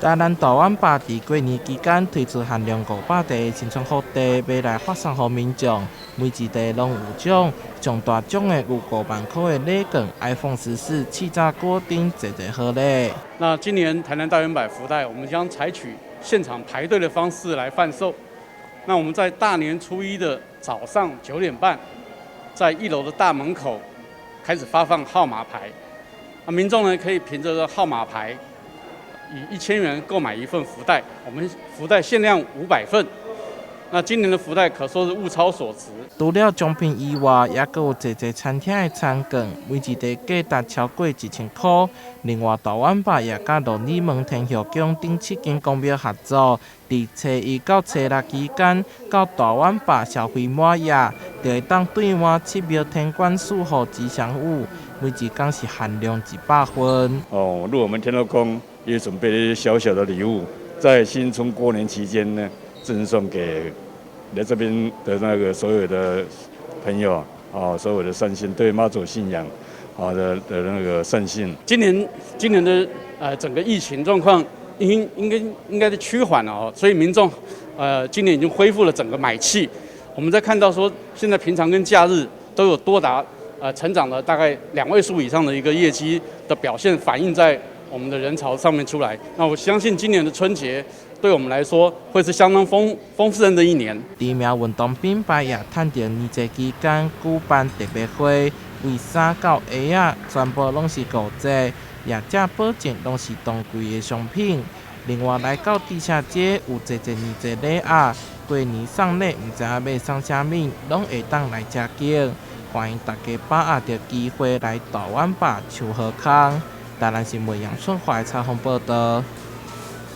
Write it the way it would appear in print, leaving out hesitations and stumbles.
台南大碗吧佇過年期間推出限量500塊的新春福袋，欲來發送予民眾，每一塊攏有獎，上大獎的有5萬箍的禮券、iPhone 14、氣炸鍋等濟濟好禮。那今年台南大遠百福袋，我們將採取現場排隊的方式來販售。那我們在大年初一的早上9點半，在一樓的大門口開始發放號碼牌，啊，民眾呢可以憑著這個號碼牌，以1000元購買一份福袋，我們福袋限量500份。那今年的福袋可說是物超所值。除了獎品以外，也閣有濟濟餐廳的餐券，每一塊價值超過1000箍。另外，大碗吧也佮鹿耳門天后宮等七間宮廟合作，佇初一到初六期間，到大碗吧消費滿額，就會當兌換七廟天官賜予吉祥物，每一工是限量100份。哦，鹿耳門天后宮也準備了一些小小的禮物，在新春過年期間呢，贈送給來這邊的那個所有的朋友啊，所有的善信，對媽祖信仰啊的那個善信。今年的整個疫情狀況應該是趨緩了哦，所以民眾今年已經恢復了整個買氣。我們在看到說，現在平常跟假日都有多達成長了大概2位數以上的一個業績的表現，反映在我們的人潮上面出來。那我相信今年的春節對我們來說會是相當豐盛的一年。知名運動品牌也趁著年節期間舉辦特別會，為衫到鞋仔全部攏是5折，也才保證攏是當季的商品。另外來到地下街有濟濟年節禮盒，過年送禮毋知影欲送啥物，攏會當來遮揀。歡迎大家把握著機會來大碗吧搶好康。台南新聞楊春華採訪報導。